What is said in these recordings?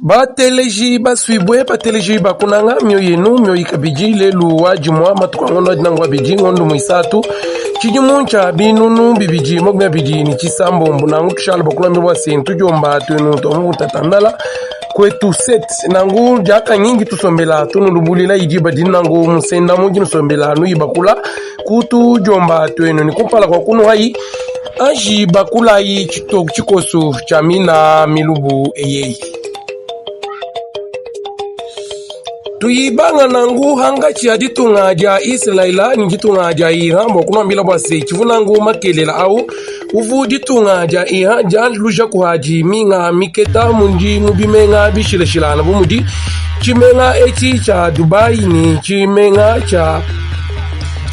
Bateleji basuibue, bateleji ba kunanga, mioyo yenu mioyi kabidi lelu wa dimua matuku a ngondo adi nangu abidi ngondo muisatu tshidimu tshia 2026 nangu tushala bakulambila bua se tudiomba tuenu tua mu butatandala kwetu set nangu diakanyingi tusombela tunulubulila idi badi nangu musenda mudi nusombela nuyibakula kutudiomba tuenu ni kumpala kwa kunuhayi anji bakulayi tshikoso tshia mina milubu eyeyi tuyibanga nangu hangatshi ya ditunga dia Israela ni ditunga dia Iran bua kunuambila bua se tshivu nangu makelela au uvu ditunga dia Iran dia luja kuhadi minga miketa mundi mu bimenga bishilashilana bu mudi tshimenga etshi tshia Dubai ni tshimenga tshia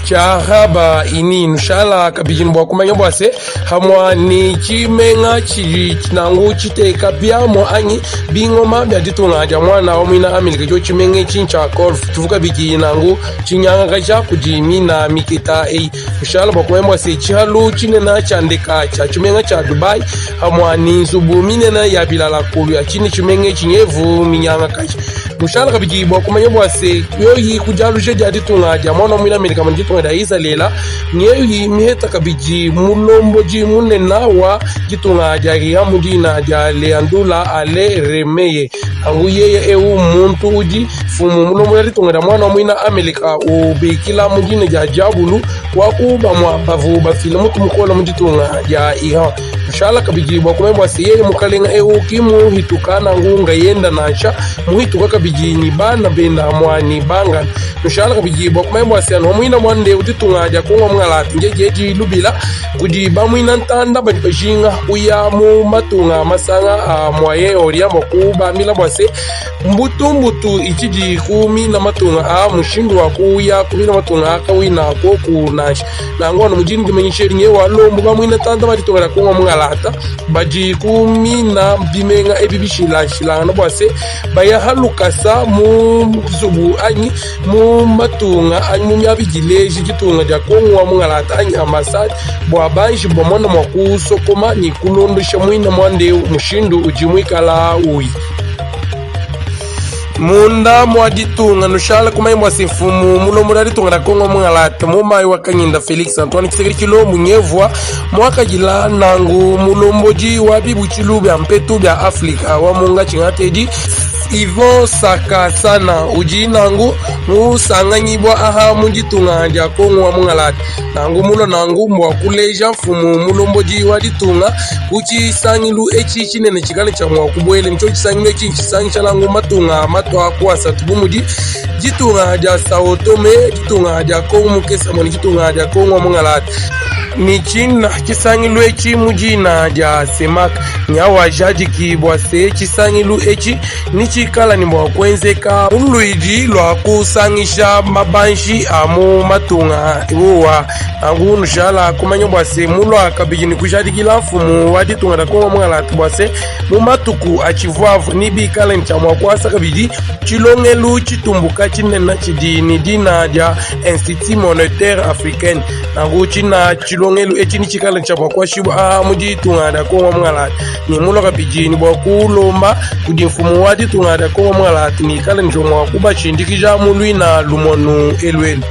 tshia Raba ini nushala kabidi bua kumanya bua se hamua ni tshimenga tshidi nangu tshiteka biamua anyi bingoma bia ditunga dia muana wa muina Amerika tshio tshimenga etshi ntshia golf tshivu kabidi nangu tshinyangakaja kudi mina miketa eyi nushala bua kumanya bua se tshihalu tshinena tshia ndeka tshia tshimenga tshia Dubai hamua ni nzubu minene ya bilala kulu ya tshine tshimenga etshi ngevu minyangakaja Nushala kabidi bua kumanya bua se yoyi ku dialuja dia ditunga dia muana wa muina Amerika mu ditunga dia Izalela ngeyi miheta kabidi mulombodi munena wa ditunga dia Iran mu dina dia Leandula Ale Remeye. Angu yeye eu muntu udi mfumu mulombodi wa ditunga dia muana wa muina Amerika ubikila mu dina dia diabulu wa ku bamua bavu bafila mutu mukola mu ditunga dia Iran. Tushala kabidi bua kumanya bua se yeye mukalenga eu ki muhituka nangu ngayenda nansha muhituka kabidi ni bana benda hamua ni bangana. Tushala kabidi bua kumanya bua se anu muina muande ditunga dia Kongo mungalata njeje dilubila kudi bamuina ntanda badi bajinga kuya mu matunga masanga a Moyen Orient bua kubambila bua se mbutumbutu itshidi ku mina matunga a mushindu wa kuya ku mina matunga a kawina koku nansha. Nangu anu mudi ndimanyisha edi nyewa lombu bamuina tanta ba ditunga dia Kongo mungalata badi ku mina bimenga ebi bishilashilangana bua se baya ha lukasa mu nzubu anyi mu matunga anyi mu miaba idi ileja ditunga dia Kongo wa mungalata anyi ambassade bua banji bamona mua kusokoma ne kulondesha muina muanda eu mushindu udi muikala uyi. Munda mua ditunga nushala kumanya bua se mfumu mulombodi wa ditunga dia Kongo mungalata mu mayi wa Kanyinda Felix Antoine Tshisekedi Tshilombo nyevua muakajila nangu mulombodi wa bibutshilu bia mpetu bia Afrika wa munga tshingatedi Yvon Sakasana udi nangu musanganyibua aha mu ditunga dia Kongo wa mungalata nangu mulua nangu mbua kuleja mfumu mulombodi wa ditunga ku tshisangilu etshi tshinene tshikale tshia mua kubuela ntsho tshisangilu etshi ntshisangisha nangu matunga matua ku asatu bu mudi ditunga dia Sao Tome, ditunga dia Kongo mukese ne ditunga dia Kongo mungalata ne tshina tshisangilu etshi mu dina dia CEMAC nyawajadiki bua se tshisangilu etshi netshikala ne bua kuenzeka mu luidi lua kusangisha mabanji a mu matunga wowa nanku nushala kumanya bua se mulua kabidi ne kujadikila mfumu wa ditunga dia Kongo mungalata bua se mu matuku atshivuavu ne bikale ne tshia mua kuasa kabidi tshilongelu tshitumbuka tshinene tshidi ne dina dia Institut Monetaire Africaine nanku tshina tshilongelu etshi netshikale ne tshia mua kuashibua aha mu ditunga dia Kongo mungalata ne mulua kabidi ne bua kulomba kudi mfumu wa ditunga dia Kongo mungalata ne ikale ne mua kubashindikija mu luina lumonu elu elu.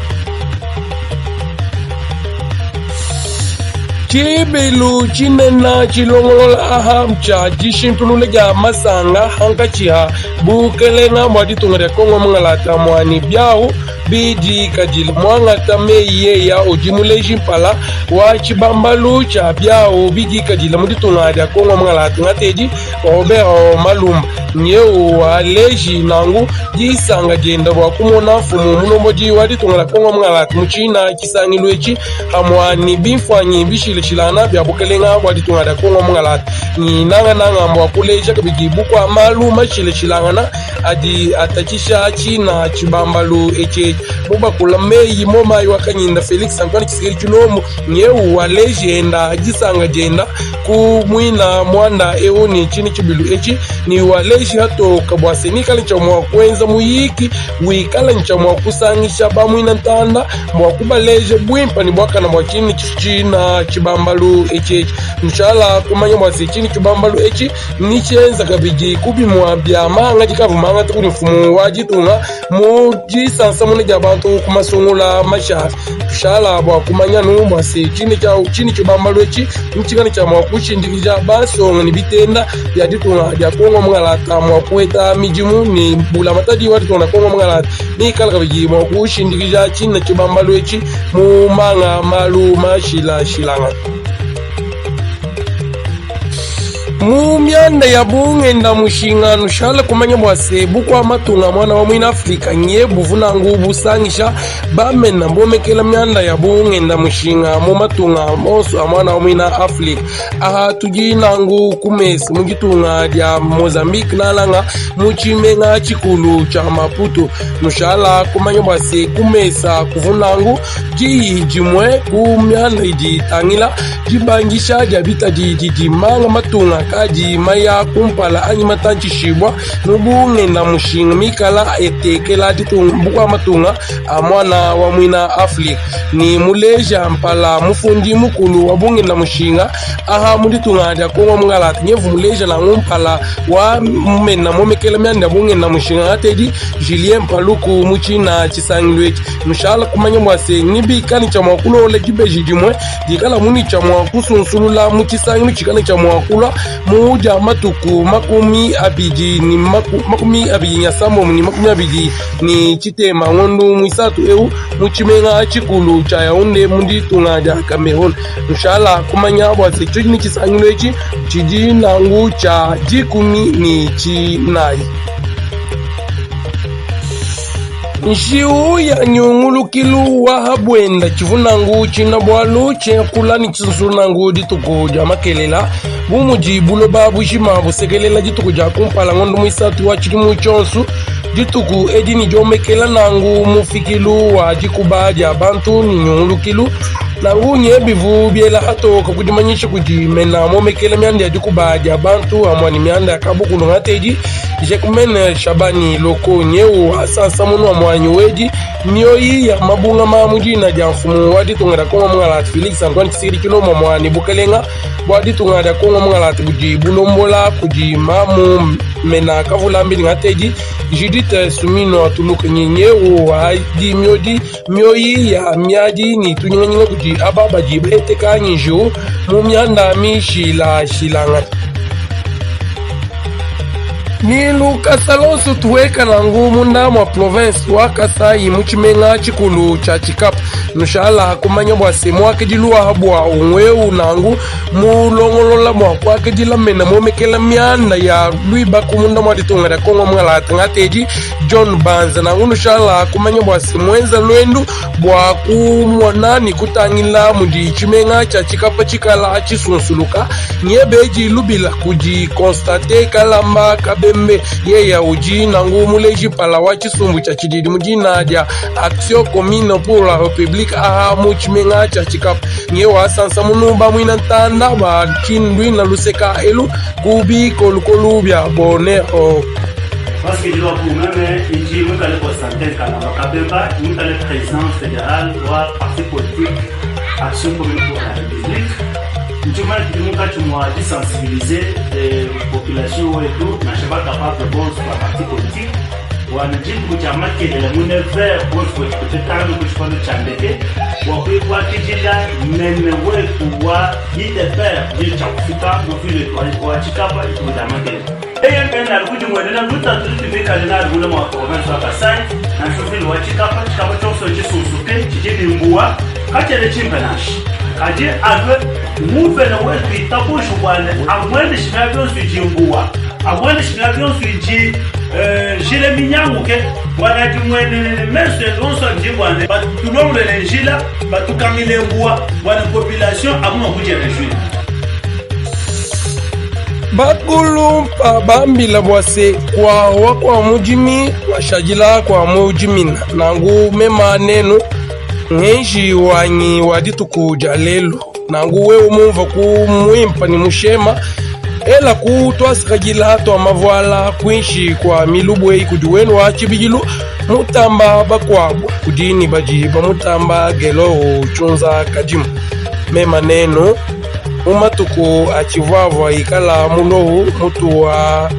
Tshibilu tshinene tshilongolola aha tshia dishintulula dia masanga hankatshi ha bukelenga bua ditunga dia Kongo mungalata muani biahu bidikadile muangata meyi yeya udi muleji mpala wa tshibambalu tshia biahu bidikadile mu ditunga dia Kongo mungalata ngatedi Robert Malumba nyeu waleji nangu disanga dienda bua kumona mfumu mulombodi wa ditunga dia Kongo mungalata mu tshina tshisangilu etshi hamua ni bimfuanyi bishilashilangana bia bukelenga bua ditunga dia Kongo mungalata ni nangananga mbua kuleja kabidi bukua malu mashilashilangana adi atatshisha tshina tshibambalu etshi mubakula meyi momayi wa Kanyinda Felix Antoine Tshisekedi Tshilombo nyeu waleji enda disanga dienda ku muina muanda eu ne tshini tshibilu etshi ni waleji. muleji hatoka bua se nikale tshia mua kuenza muyiki wikala ne tshia mua kusangisha bamuina ntanda bua kubaleja buimpa ne buakana bua tshine tshina tshibambalu etshi etshi. Nushala kumanya bua se tshine tshibambalu etshi ni tshienza kabidi ku bimua bia manga dikavu mangata kudi mfumu wa ditunga mu disansamuna dia bantu ku masungula mashale. Tushala bua kumanya nu bua se tshine tshia tshine tshibambalu etshi ntshikale tshia mua kushindikija bansonga ne bitenda bia ditunga dia Kongo mungalata mua kuheta midimu ne mbulamatadi wa ditunga dia Kongo mungalata mikala kabidi mua kushindikija tshine tshibambalu etshi mu manga malu mashilashilangane. Mu mianda ya bungenda mushinga nushala kumanya bua se bukua matunga muana wa muina Afrika nye buvunangu busangisha bamena bomekela mianda ya bungenda mushinga mu matunga onso a muana wa muina Afrika. Aha tudi nangu ku mesa mu ditunga dia Mozambique nalanga mu tshimenga tshikulu tshia Maputo. Nushala kumanya bua se ku mesa kuvunangu diyi dimue ku mianda idi itangila dibangisha dia bitadi didi manga matunga kadi maya kumpala anyi matantshishibua mu bungenda mushinga mikala etekela ditunga bukua matunga a muana wa muina Afrika ne muleja mpala mufundi mukulu wa bungenda mushinga aha mu ditunga dia Kongo mungalata nyevu muleja nangu mpala wa mena momekela mianda ya bungenda mushinga ngatedi Julien Paluku mu tshina tshisangilu etshi nushala kumanya bua se nibikale tshia mua kulola dibeji dimue dikala muni tshia mua kusunsulula mu tshisangilu tshikale tshia mua kulua mu dia matuku 21 ne 27 ngondu muisatu eu mu tshimenga tshikulu tshia Yaounde mu ditunga dia Cameroun. Nushala kumanya bua se tshidi tshisangilu etshi tshidi nangu tshia 14. Njiwu ya nyungulukilu wa ha buenda tshivunangu tshina bualu tshiakula ne tshinsunangu dituku dia makelela bu mudi buloba bujima busekelela dituku dia kumpala ngondo muisatu wa tshidimu tshionso. Dituku edi ne diomekela nangu mufikilu wa dikuba dia bantu ne nyungulukilu nangu nye bivu biela hatoka kudimanyisha kudi mena momekela mianda ya dikuba dia bantu amua ne mianda ya kabukulu ngatedi Jacquemaine Shabani Loko nyeu asansa munu muanyi wedi mioyi ya mabungama mu dina dia mfumu wa ditunga dia Kongo mungalata Felix Antoine Tshisekedi Tshilombo muani bukalenga bua ditunga dia Kongo mungalata budi bulombola kudi mamu mena kavula mbili ngatedi Judith Suminwa Tuluka nyeu wa di miodi mioyi ya miadi ni tunyinganyinga kudi aba badi baheteka njiwu mu mianda mishilashilangane. Ni lukasa lonso tuweka nangu munda mua province wa Kasai mu tshimenga tshikulu tshia Tshikapa. Nushala kumanya bua se muakidilua bua ungweu nangu mulongolola mua kuakidila mena momekela mianda ya luibaku munda mua ditunga dia Kongo mungalata ngatedi John Banza nangu nushala kumanya bua se muenza luendu bua kumona ne kutangila mudi tshimenga tshia Tshikapa tshikala tshisunsuluka nyebeji lubila kudi Constate Kalamba Kabembe yeya udi nangu muleji mpala wa tshisumbu tshia tshididi mu dina dia Action Commune pour la Republique aha mu tshimenga tshia Tshikapa nye wasansa munumba muina ntanda ba tshindwina luseka elu ku bikolukolu bia Bonero. Parce que je pour même ici, nous allons Constantin Kalamba Kabemba, nous allons président fédéral wa parti politique Action commune pour la République. Nchuma munkatshi mua disensibiliser population wetu nansha ba capable bonso ba parti politique bua ne dituku dia makelela mu 9h bonso buetu tutanu ku tshikondo tshia ndeke bua kuikuakidila mene wetu wa IDPR ndi tshia kufika mu ville wa Tshikapa dituku dia makelela. Eye nkayende ali kudimuenena lutatu lutudi bikale nalu munda mua province wa Kasai, nansha ville wa Tshikapa. Tshikapa tshionso ntshisunsuke, tshidi ne mbuwa, katshiena tshimpe nansha. Kadi alue nguvena wetu itabuje bua ne amuendeshe miaba yonso idi mbuwa, amuendeshe miaba yonso idi njila minyanguke, bua ne adimuenene ne mesu ende onso abidi bua ne batulongolele njila, batukangile mbuwa, bua ne population amue mua kudia rejoindre. Bakulumpa bambila bua se kuawa kua mudimi kuashadila kua mudimina nangu mema nenu ngenji wanyi wa dituku dia lelu nangu wewe mumva ku muimpa ni mushema. Elaku tuasakidila tua mavuala kuinshi kua milubu eyi kudi wenu wa tshibidilu mutamba bakuabu kudi ne badi bamutamba Gelor Tshunza Kadimu. Mema nenu mu matuku atshivuavua ikala mulowu mutu wa.